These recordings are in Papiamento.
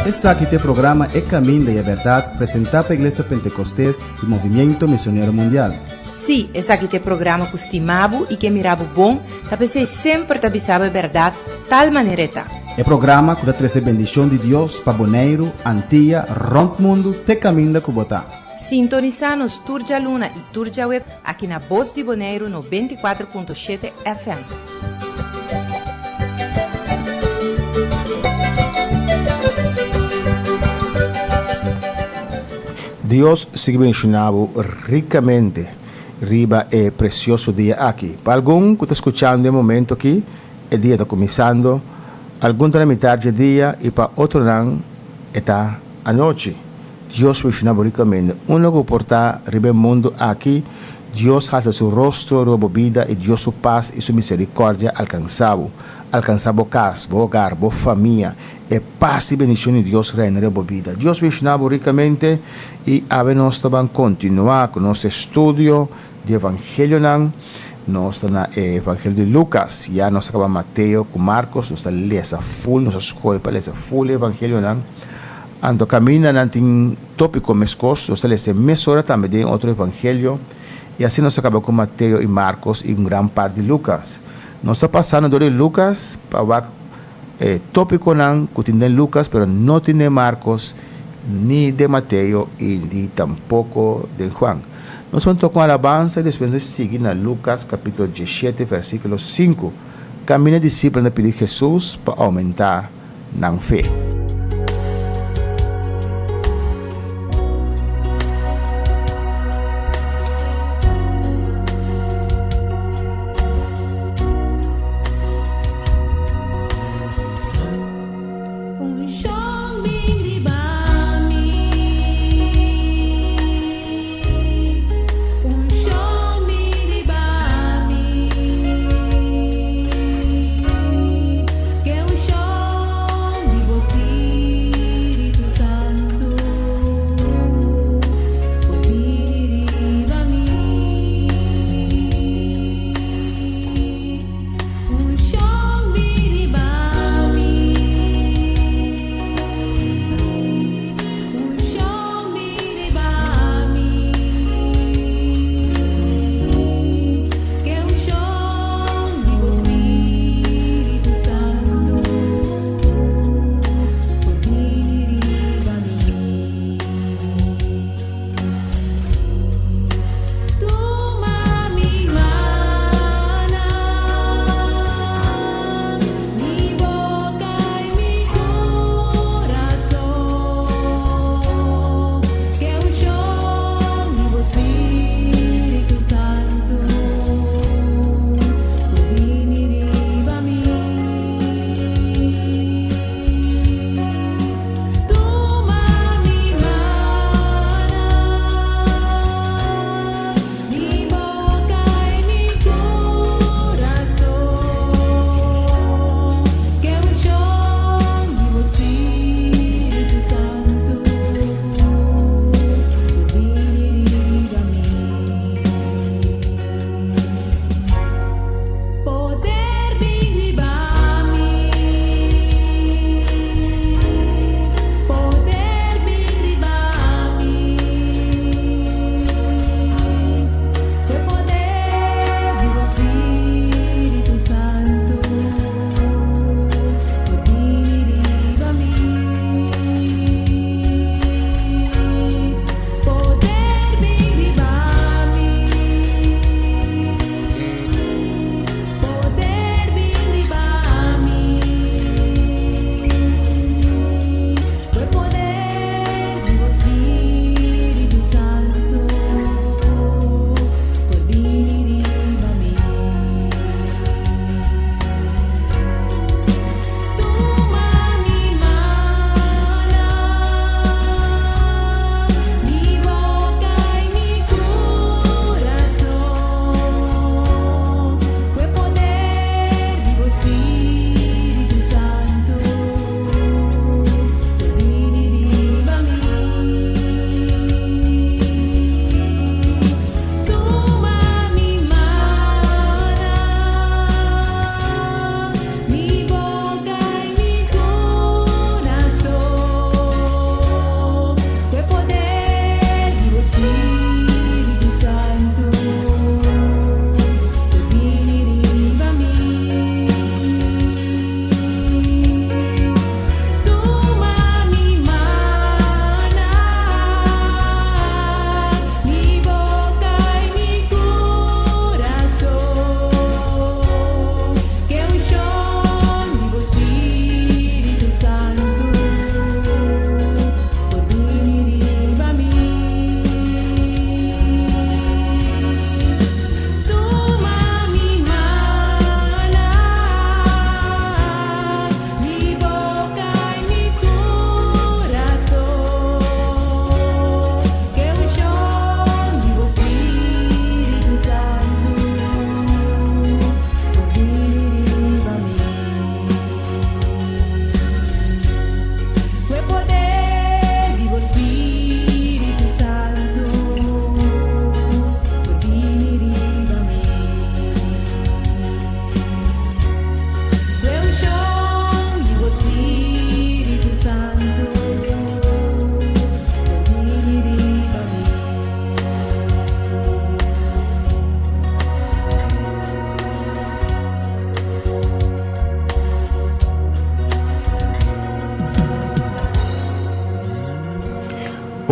Esaki ta e programa E Caminda y e Berdad presenta pa Iglesia Pentecostes y Movimiento Misionero Mundial. Sí, esaki ta e programa ku stima bo i ke mira bo bon, ta p'esei semper ta bisa bo e bèrdat tal manera e ta. E programa ku ta trese bendishon di Dios pa Boneiru, Antia, rònt mundu te kaminda ku bo ta. Sintonisá nos tur djaluna i tur djaweb aki na Bos di Boneiru 94.7 FM. Dios sigui bendiciona bo ricamente riba e precioso dia aki. Pa algun cu ta scuchando e momento aki, e dia ta cuminsando, algun ta na mitar dje dia y pa otronan e ta anochi. Dios bendiciona bo ricamente. Unda cu por ta riba e mundo aki, Dios halsa su rostro riba bo bida y Dios su paz y su misericordia alcansa bo, alcansa bo cas, bo hogar, bo famia. E pas i bendishon di Dios reina riba bo bida. Dios bendishoná bo rikamente i awe nos ta ban kontinuá ku nos estudio di evangelionan. Nos ta na e evangelio di Lukas. Ya nos a kaba Mateo ku Markos. Nos ta lesa ful, nos a skohe pa lesa ful e evangelionan. Anto kaminda nan tin tópiko meskos, nos ta lesa e mesora tambe den otro evangelio. I asina nos a kaba ku Mateo i Markos i un gran parti di Lukas. Nos ta pasando dor di Lukas pa wak. E tópikonan ku tin den Lukas pero no tin den Markos, ni den Mateo i ni tampoko den Juan. Nos por toka un alabansa i despues nos sigui na Lukas kapítulo diesshete versíkulo sinku, kaminda disipelnan ta pidi Hesus pa oumentá nan fe.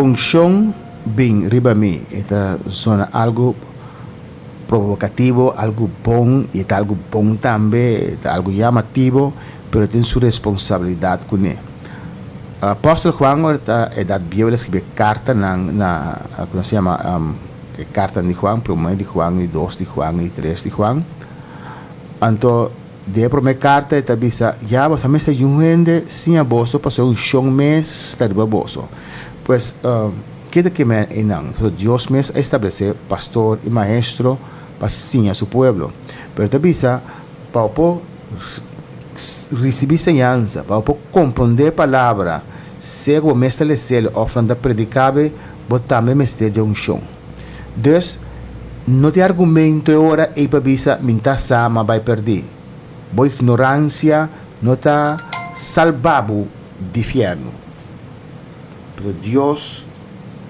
Unshon bin riba mi. E ta zona algu provokativo, algu bon, i e ta algu bon tambe, e ta algu yamativo, pero e tin su responsabilidat kuné. Apòstel Juan ora ta edat bieu el a skibi e kartanan na, ku nos ta yama e kartanan di Juan, promé di Juan, di dos di Juan i tres di Juan. Anto den e promé karta e ta bisa, Ya boso a mester di un hende siña boso pasobra unshon mes ta riba boso. Pues, ke ta keme einan? Pasobra Dios mes a establesé pastor i maestro pa siña su pueblo. Pero e ta bisa, pa bo por risibí señansa, pa bo por komprondé e palabra, sea ku bo mes ta les'el òf nan ta prediká bo, bo tambe mester di unshon. Dus, no tin argumento e ora ei pa bisa, Mi n'ta sa, m'a bai pèrdí. Bo ignoransia no ta salba bo di fièrnu. Pasobra Dios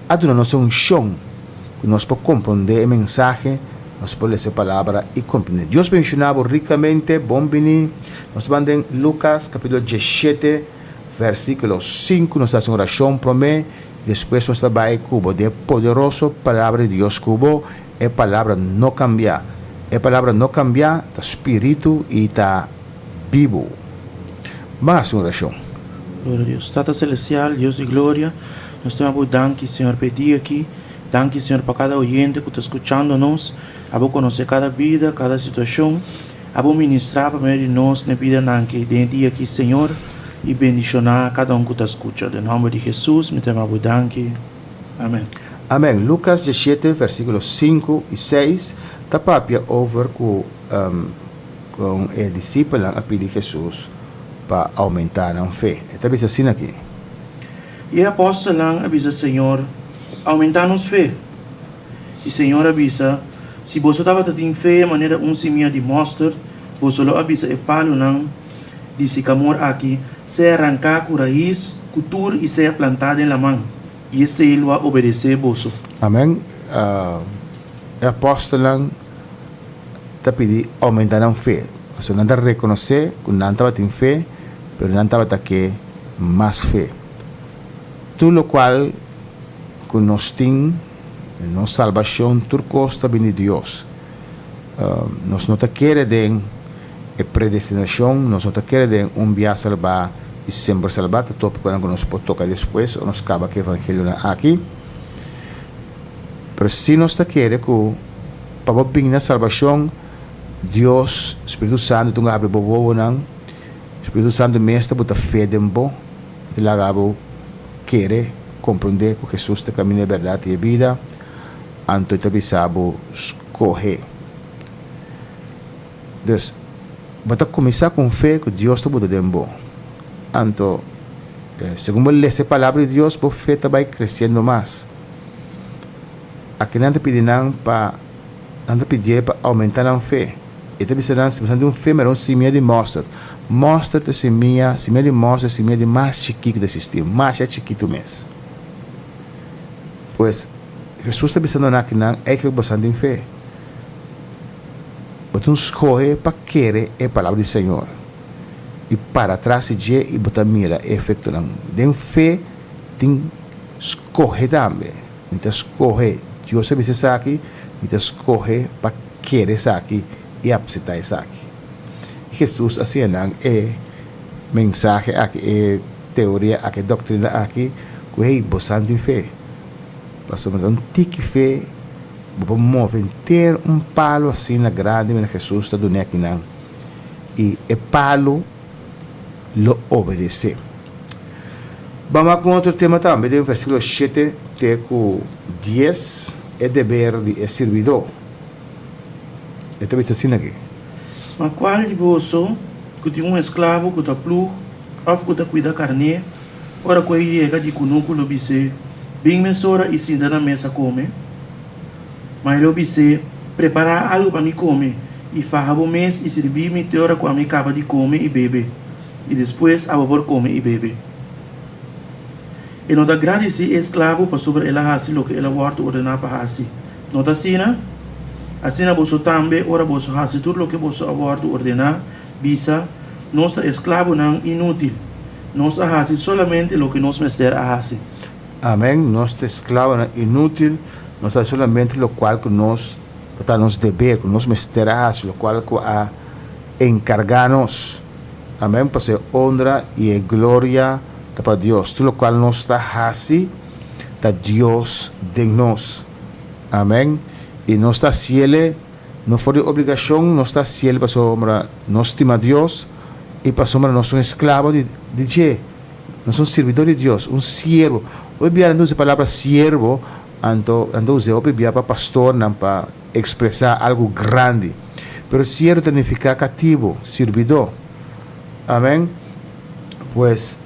a duna nos e unshon ku nos por komprondé e mensahe, nos por lesa e palabra i komprendé. Dios benshoná bo rikamente. Bon bini. Nos ta ban den Lukas kapítulo diesshete, vèrsikulo sinku. Nos ta hasi un orashon promé, despues nos ta bai ku bo den e poderoso Palabra di Dios ku bo. E palabra no kambia. E palabra no kambia, ta spiritu i ta bibu. Ban hasi un orashon. Gloria a Dios. Tata Celestial, Dios di gloria, nos ta bo danki, Señor, pa e dia aki. Danki, Señor, pa kada oyente ku ta skuchando nos. Abo konosé kada bida, kada situashon. Abo ministrá pa medio di nos na e bidanan aki den e dia aki, Señor, i bendishoná kada un ku ta skucha. Den nòmber di Hesus mi ta bo danki. Amen. Amen. Lukas diesshete versíkulo sinku i seis ta papia over ku Kon e disipelnan a pidi Hesus pa oumentá nan fe? E ta bisa asina aki. I e apòstelnan a bisa Señor, Oumentá nos fe! I Señor a bisa, Si boso tabata tin fe manera un simia di mòsterd, boso lo a bisa e palunan di sikamor aki, Sea ranká ku rais ku tur i sea plantá den laman, i esei lo a obedesé boso. Amèn. E apòstelnan ta pidi aumenta nan fe. Pasobra nan ta rekonosé ku nan tabatin fe, pero nan tabata ke mas fe. Tur lokual ku nos tin, nos salbashon, tur kos ta bini di Dios. Nos no ta kere den e predestinashon, nos no ta kere den un bia salbá i semper salbá, ta tópikonan ku nos por toka despues ora nos kaba ku e evangelionan aki. Pero si nos ta kere ku pa bo bini na salbashon, Dios, Spiritu Santu tin ku habri bo wowonan, Spiritu Santu mes ta buta fe den bo, i ta laga bo kere, komprondé ku Hesus ta e kaminda, e bèrdat i e bida, anto e ta bisa bo skohe. Dus, bo ta kuminsá ku un fe ku Dios ta buta den bo. Anto, segun bo lesa e Palabra di Dios, bo fe ta bai kresiendo mas. Aki nan ta pidi nan pa nan ta pidié pa oumentá nan fe. E ta bisa nan si boso tin un fe mira un simia di mòsterd. Mòsterd ta simia, simia di mòsterd ta simia di mas chikí ku ta eksistí, masha chikitu mes. Pues, Hesus ta bisando nan aki nan, Eigentlik boso tin fe. Bo tin skohe pa kere e palabra di Señor i para tras di dje i bo ta mira e efektonan. Den fe tin skohe tambe. Mi ta skohe, Dios a bisa esaki, mi ta skohe pa kere esaki i apseptá esaki. I Hesus a siña nan e mensahe aki, e teoria aki, e doktrina aki, ku hey, bosan tin fe. Pasobra ta un tiki fe bo por move henter un palu asina grandi manera Hesus ta dun'é akinan, i e palu lo obedesé. Ban wak un otro tema tambe den versíkulo shete te ku dies, e deber di e sirbidó. E ta bisa asina aki. Ma kual di boso ku tin un esklabo ku ta plug òf ku ta kuida karné, ora ku e yega di kunuku lo bis'é, Bin mesora i sinta na mesa kome? Ma e lo bis'é, Prepará algu pa mi kome, i faha bo mes i sirbí mi te ora ku ami kaba di kome i bebe, i despues abo por kome i bebe. E no ta gradisí e esklabo pasobra el a hasi loke el a wòrdu ordená pa hasi, no ta asina? Asina boso tambe, ora boso hasi tur loke boso a wòrdu ordená, bisa, Nos ta esklabonan inútil, nos a hasi solamente loke nos mester a hasi. Amèn. Nos ta esklabonan inútil, nos ta hasi solamente lokual ku nos ta nos deber, ku nos mester a hasi, lokual ku a enkargá nos. Amèn. Pasobra e honra i e gloria ta pa Dios. Tur lokual nos ta hasi ta Dios den nos. Amèn. I nos ta hasiel no for di obligashon, nos ta hasiel pasobra nos stima Dios i pasobra nos ta un esklabo di dje. Nos ta un sirbidor di Dios, un siervo. Hopi bia nan ta usa e palabra siervo, anto nan ta us'é hopi bia pa pastornan pa ekspresá algu grandi. Pero siervo ta nifiká katibu, sirbidó. Amèn. Pues,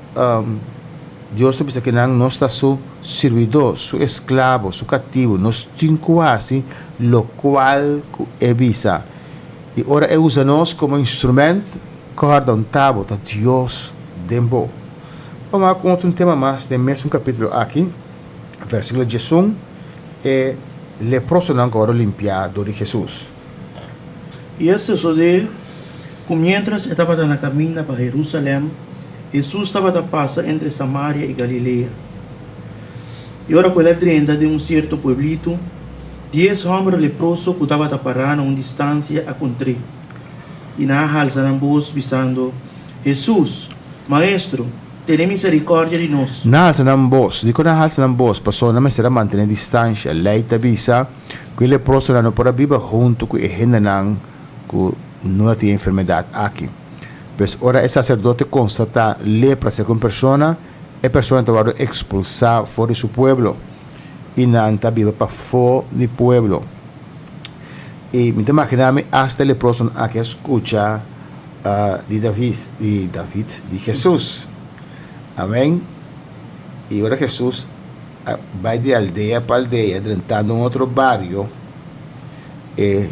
Dios ta bisa ku nan nos ta su sirbidó, su esklabo, su katibu. Nos tin ku hasi lokual ku e bisa. I ora e usa nos komo instrumènt, Kòrda un tabo ta Dios den bo. Bo wak un otro tema mas den mesun kapítulo aki, versíkulo 11, e leprosonan ku a wòrdu limpiá dor di Hesus. I a sosodé ku miéntras e tabata na kaminda pa Herusalèm, Hesus tabata pasa entre Samaria i Galilea. I ora ku el a drenta den un sierto pueblito, dies hòmber leproso ku tabata pará na un distansia a kontr'é. I nan a halsa nan bos, bisando, Hesus, Maestro, tene miserikòrdia di nos! Nan a halsa nan bos. Dikon nan a halsa nan bos? Pasobra nan mester a mantené distansha. Lei ta bisa ku e leprosonan no por a biba huntu ku e hendenan ku no a tin e enfermedat aki. Pues, ora e saserdote konstatá lepra serka un persona, e persona ta wòrdu ekspulsá for di su pueblo i nan ta biba pafó di pueblo. I mi ta imaginá mi asta e leprosonan aki a skucha di David, di David, di Hesus. Amèn. I ora Hesus a bai di aldea pa aldea, drentando un otro bario, e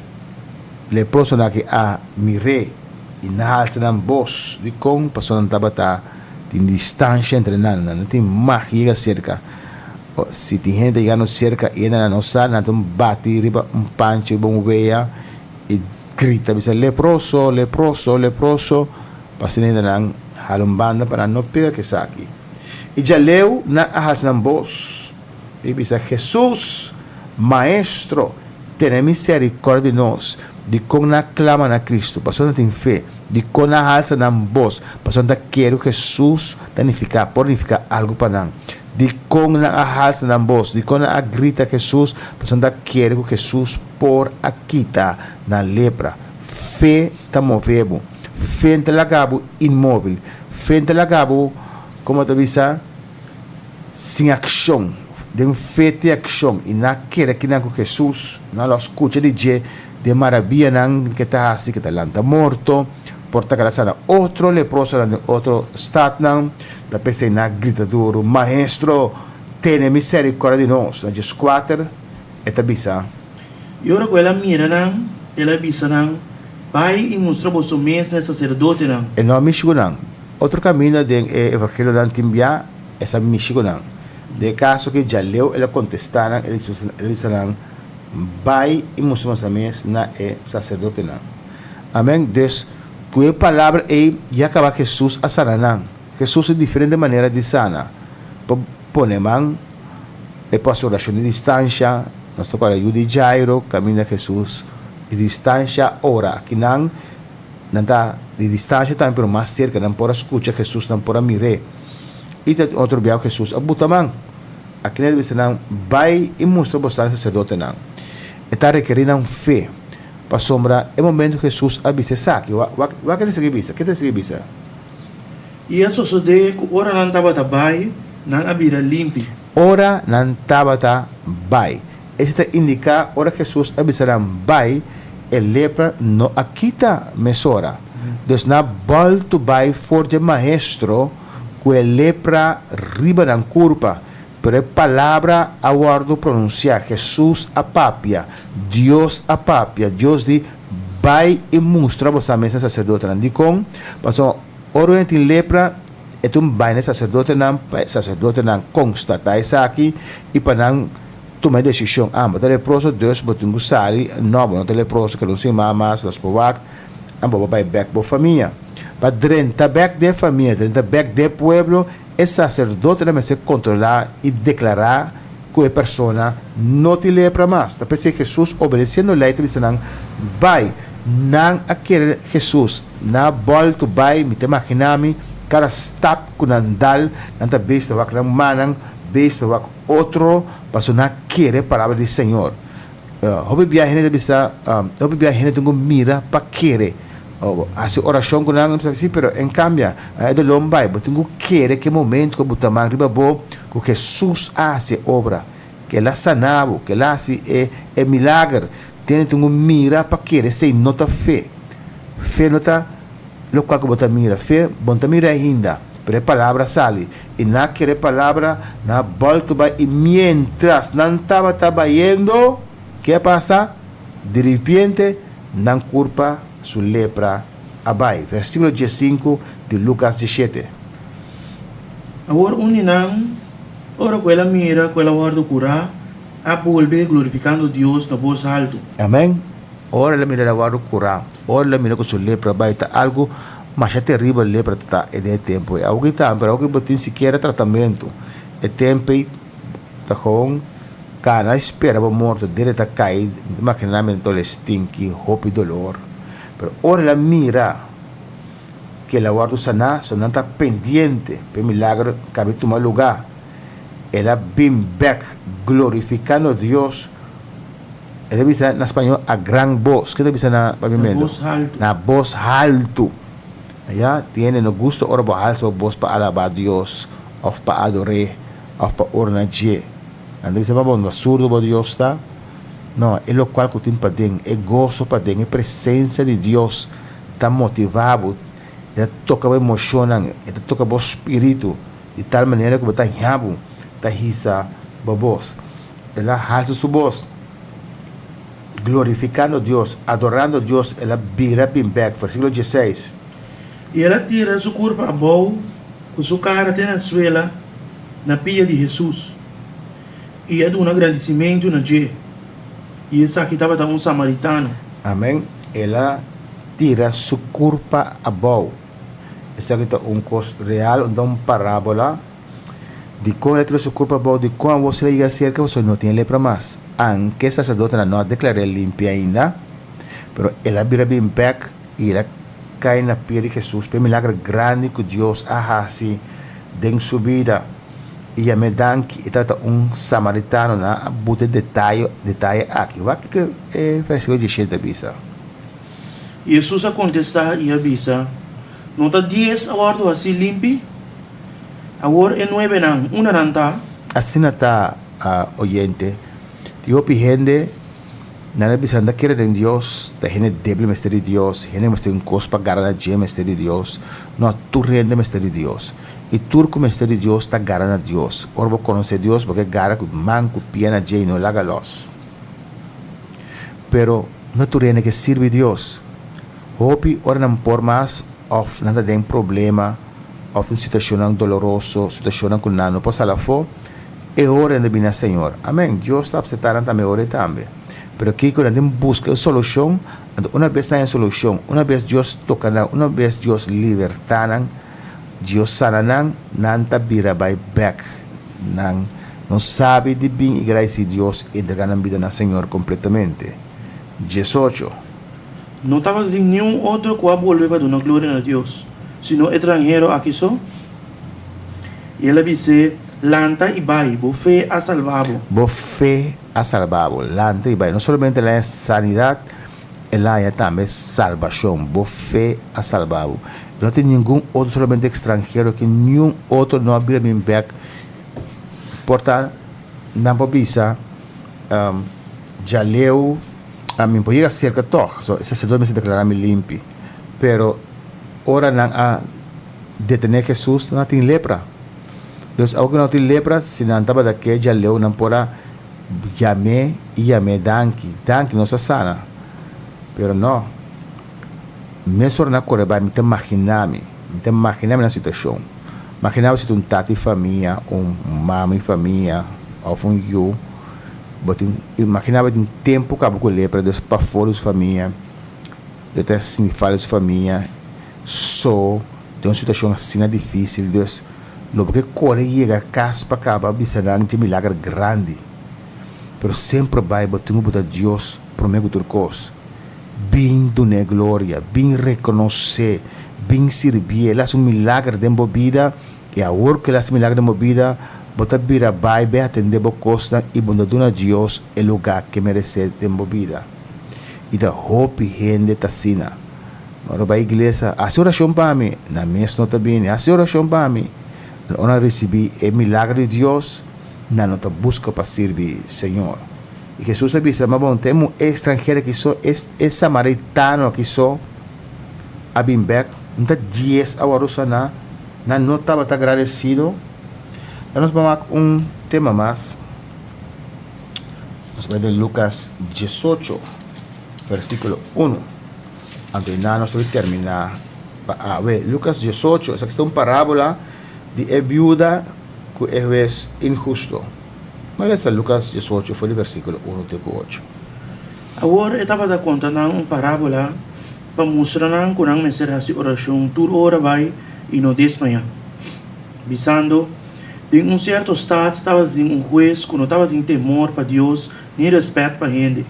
leprosonan aki a mir'é i nan a halsa nan bos. Dikon? Pasobra nan tabata tin distansha entre nan, nan no tin mag yega serka. Si tin hende ta yega nos serka i hende nan no sa, nan ta un bati riba un panchi, riba un wea i grita bisa, Leproso! Leproso! Leproso! Pa asina hendenan hala un banda pa nan no pega ku esaki. I djaleu nan a hasi nan bos i bisa, Hesus, Maestro, tene miserikòrdia di nos! Dikon nan a klama na Kristu? Pasobra nan tin fe. Dikon nan a halsa nan bos? Pasobra nan ta kere ku Hesus ta nifiká, por nifiká algu pa nan. Dikon nan a halsa nan bos? Dikon nan a grita Hesus? Pasobra nan ta kere ku Hesus por a kita nan lepra. Fe ta move bo. Fe ta laga bo inmóvil. Fe ta laga bo, komo ta bisa, sin akshon. Den fe tin akshon. I nan a kere kinan ku Hesus. Nan lo a skucha di dje den maravianan ke ta hasi, ke ta lanta morto. Por ta kada sana otro leprosonan den otro statnan. Ta p'esei nan a grita duru, Maestro, tene miserikòrdia di nos! Na 14 e ta bisa. I ora ku el a mira nan, el a bisa nan, Bai i mustra boso mes na e saserdotenan. E no a mishi ku nan. Otro kaminda den e Evangelionan tin bia e sa mishi ku nan. Den e kaso aki djaleu el a kontestá nan, el a bisa nan, Bai i mustra boso mes na e saserdotenan. Amèn. Dus, ku e palabra ei ya kaba Hesus a sana nan. Hesus tin diferente manera di sana. Por pone man, e por hasi orashon di distansha. Nos ta kòrda yu di Jairo, kaminda Hesus di distansha ora. Akinan nan ta di distansha tambe pero mas serka. Nan por a skucha Hesus, nan por a mir'é. I ta tin otro biaha ku Hesus a buta man. Akinan e ta bisa nan, Bai i mustra boso na e saserdotenan. E ta rekerí nan fe. Pasobra e momento ku Hesus a bisa esaki, wak wak ke ta sigui bisa? Ke ta sigui bisa? I a sosodé ku ora nan tabata bai, nan a bira limpi. Ora nan tabata bai. Esei ta indiká ora Hesus a bisa nan bai, e lepra no a kita mesora. Dus nan a bòltu bai for dje maestro ku e lepra riba nan kurpa. Pero e palabra a wòrdu pronunsiá, Hesus a papia, Dios a papia, Dios di, Bai i mustra boso mes na saserdotenan. Dikon? Pasobra ora un hende tin lepra, e ta un bai na e saserdotenan pa e saserdotenan konstatá esaki i pa nan tuma e desishon, Ah, bo ta leproso, dus bo tin ku sali. No, bo no ta leproso, keda un siman mas, nos por wak, anto bo bai bèk bo famia. Pa drenta bèk den e famia, drenta bèk den e pueblo. E saserdotenan mester kontrolá i deklará ku e persona no tin lepra mas. Ta p'esei Hesus, obedesiendo lei, ta bisa nan, Bai. Nan a kere Hesus. Nan a bòltu bai. Mi ta imaginá mi kada stap ku nan dal, nan ta bes ta wak nan mannan, bes ta wak otro, pasobra nan a kere palabra di Señor. Hopi bia hende ta bisa, hopi bia hende tin ku mira pa kere. Hasi orashon ku nan, nan si, pero en kambia, e doló bai. Bo tin ku kere ku e momento ku bo ta man riba bo, ku Hesus a hasi e obra, ku el a sana bo, ku el a hasi e e milager. Tene tin ku mira pa kere, esei no ta fe. Fe no ta lokual ku bo ta mira. Fe, bo no ta mira ainda, pero e palabra a sali. I nan a kere e palabra, nan a bòltu bai, i miéntras nan tabata bayendo, ke a pasa? Diripiente, nan kurpa su lepra a bai. Versíkulo diesinku di Lukas diesshete. Awor un di nan, ora ku el a mira ku el a wòrdu kurá, a bolbe glorifikando Dios na bos haltu. Amèn. Ora el a mira el a wòrdu kurá, ora el a mira ku su lepra a bai, ta algu masha teribel lepra ta ta den e tempu ei. Awoki tambe, pero awoki bo tin sikiera tratamentu. E tempu ei ta gewoon kana i spera bo morto, dede ta kai, mi ta imaginá mi ta stinki, hopi dolor. Pero ora el a mira ku el a wòrdu saná, so nan ta pendiente pa e milagro kabe tuma lugá. El a bin bèk glorifikando Dios. E ta bisa na spañol a gran bos. Ke ta bisa na papiamentu? Na bos haltu. Na bos haltu. Ya, tiene no gusto ora bo halsa bo bos pa alabá Dios òf pa ador'é òf pa ora na dje. Nan ta bisa pa bo, no ta surdu bo Dios ta? No, e lokual ku tin paden, e goso paden, e presensia di Dios ta motivá bo, e ta toka bo emoshonnan, e ta toka bo spiritu di tal manera ku bo ta haña bo ta hisa bo bos. El a halsa su bos, glorifikando Dios, adorando Dios, el a bira bin bek, versíkulo dieseis. I el a tira su kurpa abou ku su kara te na suela na pia di Hesus, i a duna gradisimentu na dje. I esaki tabata un samaritano. Amen. El a tira su kurpa abou. Esaki ta un kos real, no ta un parábola. Dikon el a tira su kurpa abou? Dikon awor si el a yega serka pasobra no tin e lepra mas? Anke saserdotenan no a deklar'é limpi ainda, pero el a bira bin bèk i el a kai na pia di Hesus pa e milagro grandi ku Dios a hasi den su bida. I yam'é danki. E tabata un samaritano. Nan a buta e detaye detaye aki. Wak kiko e versíkulo diesshete ta bisa. Hesus a kontestá i a bisa, No ta dies a wòrdu hasí limpi? Awor e nuebenan, unda nan ta? Asina ta, oyente. Tin hopi hende, nan a bisa nan ta kere den Dios, ta hende debil mester di Dios, hende mester un kos pa gara na dje mester di Dios. No, tur hende mester di Dios. I tur ku mester di Dios ta gara na Dios. Ora bo konosé Dios, bo ke gara ku man ku pia na dje i no laga lòs. Pero no tur hende ke sirbi Dios. Hopi ora nan por mas òf nan ta den problema òf den situashonnan doloroso, situashonnan ku nan no por sali afó, e ora nan ta bini na Señor. Amèn. Dios ta apseptá nan tambe e ora ei tambe. Pero kiko nan tin buska e solushon, anto una bes nan haña e solushon, una bes Dios toka nan, una bes Dios libertá nan, Dios sana nan, nan ta bira bai bèk. Nan no sabi di bin i gradisí Dios i entregá nan bida na Señor kompletamente. Diesocho. No tabatin niun otro ku a bolbe pa duna gloria na Dios, sino e tranhero aki so? I el a bis'é, Lanta i bai, bo fe a salba bo. Bo fe a salba bo. Lanta i bai. No solamente el a haña sanidat, el a haña tambe salbashon. Bo fe a salba bo. No tin ningun otro, solamente ekstranhero aki, niun otro no a bira bin bèk. Por ta nan por bisa, Djaleu. Ami por yega serka tòg, so e saserdote mester deklará mi limpi. Pero ora nan a detené Hesus, nan a tin lepra. Dus awo ku nan tin lepra, si nan tabata ke djaleu, nan por a yam'é i yam'é danki, danki, nos a sana. Pero no. Mesora nan a kore bai, mi ta maginá mi, mi ta maginá mi nan situashon. Maginá bo si ta un tata di famia, un mama di famia òf un yu. Bo tin imagina bo tin tempu kaba ku lepra dus pafó di su famia lo ta sinti falta di su famia so den un situashon asina difisil dus. Lo bo ke kore yega kas pa kaba bisa nan dje milager grandi. Pero semper bai bo tin ku buta Dios promé ku tur kos. Bin dun'é gloria, bin rekonos'é, bin sirbié. El hasi un milager den bo bida i awor ku el hasi milager den bo bida, bo ta bira bai bai atendé bo kosnan i bo no duna Dios e lugá ku e meresé den bo bida. I ta hopi hende ta asina. Ora bai iglesia, hasi orashon pa mi. Nan mes no ta bini. Hasi orashon pa mi. Ora nan risibí e milager di Dios, nan no ta buska pa sirbi Señor. I Hesus a bisa, Ma bon, ta e muhé estranhero aki so, e samaritano aki so a bin bèk. No ta dies a wòrdu saná? Nan no tabata agradesido? Laga nos bai wak un tema mas. Nos bai den Lukas diesocho, versíkulo unu. Anto i nan nos ta terminá pa awe. Lukas diesocho, esaki ta un parábola di e biuda ku e hues inhusto. Nos lesa Lukas diesocho for di versíkulo unu te ku ocho. Awor e tabata konta nan un parábola pa mustra nan ku nan mester hasi orashon tur ora bai i no desmayá, bisando, Den un sierto stat tabatin un hues ku no tabatin temor pa Dios ni rèspèt pa hende.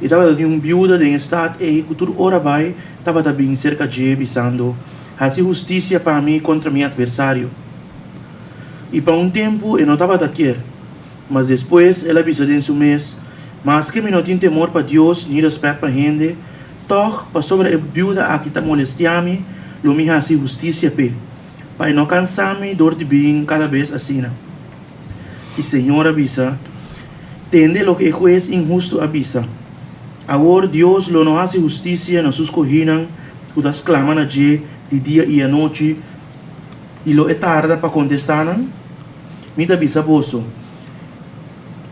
I tabatin un biuda den e stat ei ku tur ora bai tabata bin serka dje, bisando, Hasi hustisia pa mi kontra mi atversario. I pa un tempu e no tabata kier, mas despues el a bisa den su mes, Maske mi no tin temor pa Dios ni rèspèt pa hende, tòg pasobra e biuda aki ta molestiá mi, lo mi hasi hustisia p'e, pa e no kansá mi dor di bin kada bes asina. I Señor a bisa, Tende loke e hues inhustu a bisa. Awor Dios lo no hasi hustisia na su skohínan ku ta sklama na dje di dia i anochi, i lo e tarda pa kontestá nan? Mi ta bisa boso,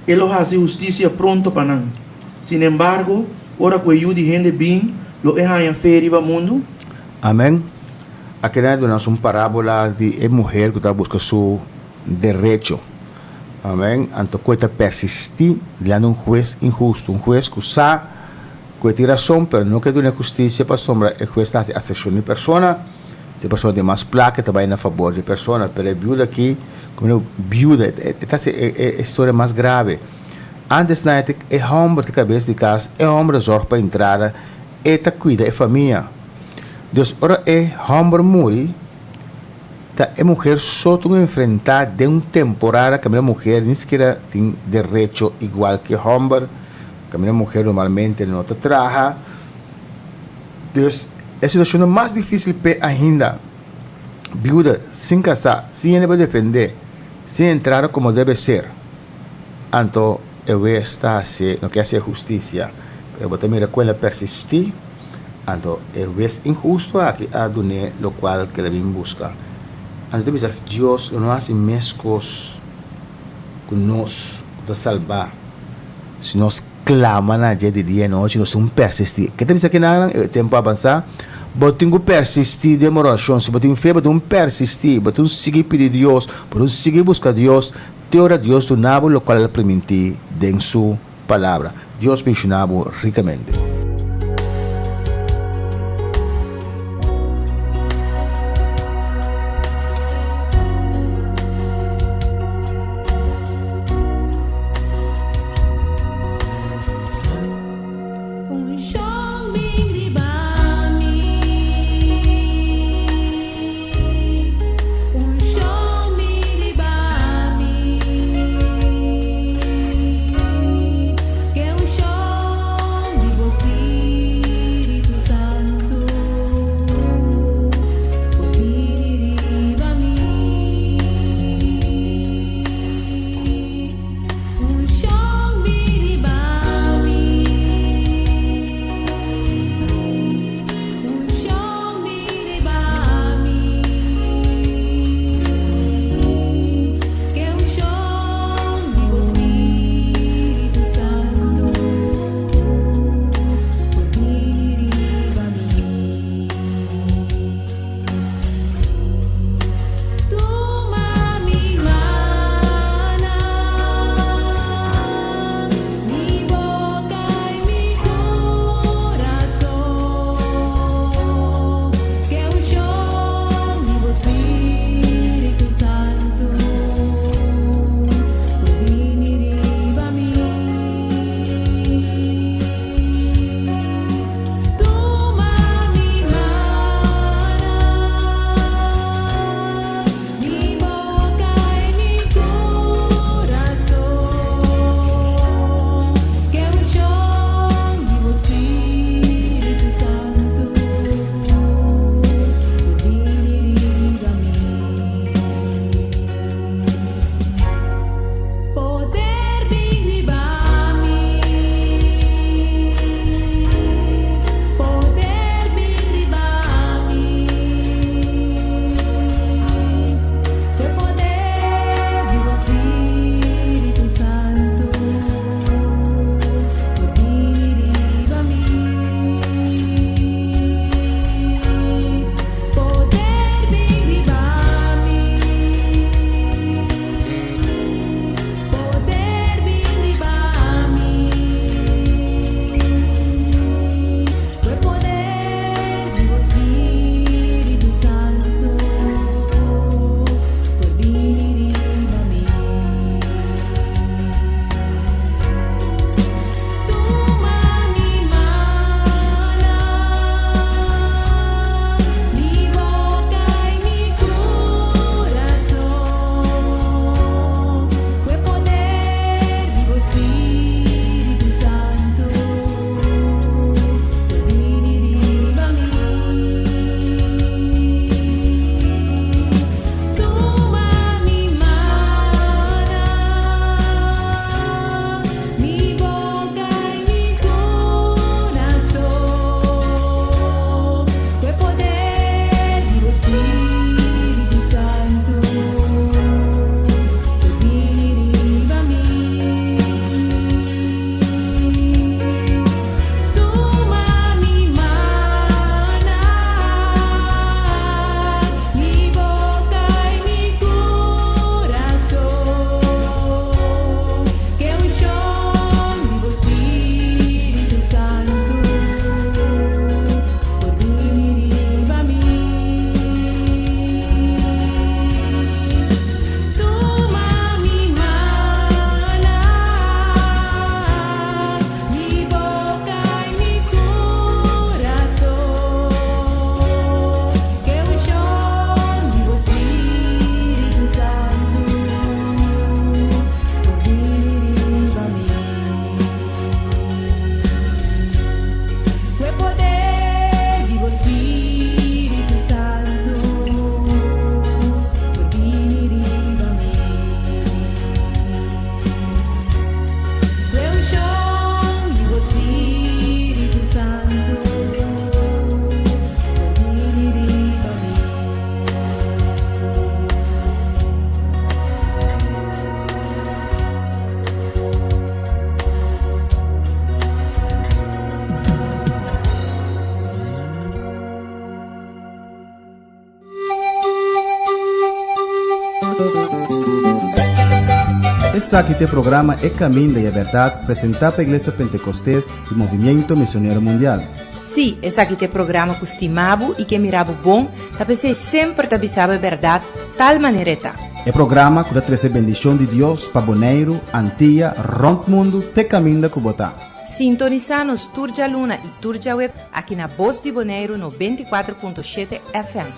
E lo hasi hustisia pronto pa nan. Sinembargo, ora ku e Yu di hende bin, lo e haña fe riba mundu? Amen. Akinan e duna nos un parábola di e muher ku ta buska su derecho. Amen. Anto ku e ta persistí dilanti un hues inhustu, un hues ku sa ku e tin rason, pero no ke duna e hustisia pasobra e hues ta hasi asepshon di persona. Si e persona tin mas plaka e ta bai na fabor di e persona, pero e biuda aki, komo e biuda, e ta hasi e historia mas grave. Antes nan e homber ta kabes di kas, e homber ta zorg pa entrada, e ta kuida e famia. Dus ora e homber muri, ta e muher so tin ku enfrenta den un temporada kaminda muher ni sikiera tin derecho igual ku e homber, kaminda muher normalmente no ta traha. Dus e situashon ta mas difísil p'e ainda. Biuda, sin kasá, sin hende pa defendé, sin entrada komo debe ser. Anto e wes ta hasié, no ke hasié hustisia, pero bo ta mira ku el a persistí, anto e wes inhustu aki a dun'é lokual ku el a bin buska. Anto ta bisa Dios lo no hasi meskos ku nos ku ta salbá si nos. Clama na dje di dia i nochi, nos tin ku persistí. Ke ta bisa kinanan? E tempu a avansá. Bo tin ku persistí den bo orashon. Si bo tin fe, bo tin ku persistí. Bo tin ku sigui pidi Dios, bo tin ku sigui buska Dios te ora Dios duna bo lokual el a primintí den su Palabra. Dios benshoná bo rikamente. Unshon bin riba mi, unshon bin riba mi, ke unshon di bo spiritu. Esaki ta e programa E Caminda y e Berdad, presenta pa Iglesia Pentecostes y Movimiento Misionero Mundial. Sí, esaki ta e programa ku stima bo i ke mira bo bon, ta p'esei semper ta bisa bo e bèrdat tal manera e ta. E programa ku ta trese bendishon di Dios pa Boneiru, Antia, rònt mundu te kaminda ku bo ta. Sintonisá nos tur djaluna i tur djaweb aki na Bos di Boneiru 94.7 FM.